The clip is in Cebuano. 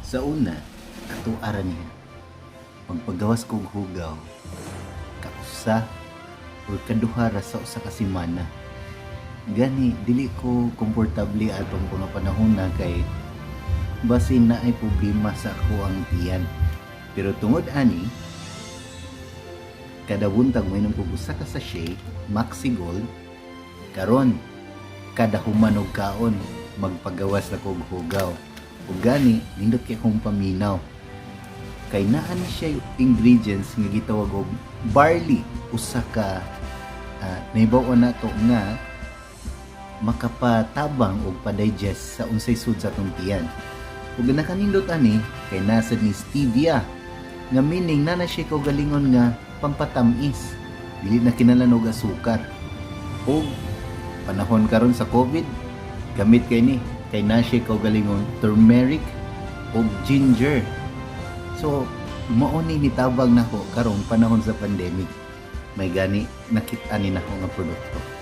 Sa una, ato ara niya. Magpagawas kog hugaw, kausa or kaduha ra sa usa ka semana. Gani, dili ko komportable atong mga panahon na kay basin naay problema sa akoang tiyan. Pero tungod ani, kada buntag moinom kog usa ka sachet Maxi Gold. Karon, kada human og kaon, magpagawas na kog hugaw. Ug gani nindot kay akong paminaw kay naa ni siya ingredients nga gitawag og barley, usa ka nahibaw nato nga makapatabang og pa-digest sa unsay sud sa atong tiyan. Ug nakanindot ani kay nasa ni stevia nga meaning na na siya kaugalingon nga pampatamis, dili na kinahanglan og asukar. Ug panahon karon sa COVID, gamit kay ni kay na siya kaugalingon turmeric ug ginger. So mao ni nitabang nako karong panahon sa pandemic. May gani nakit-an ni nako nga produkto.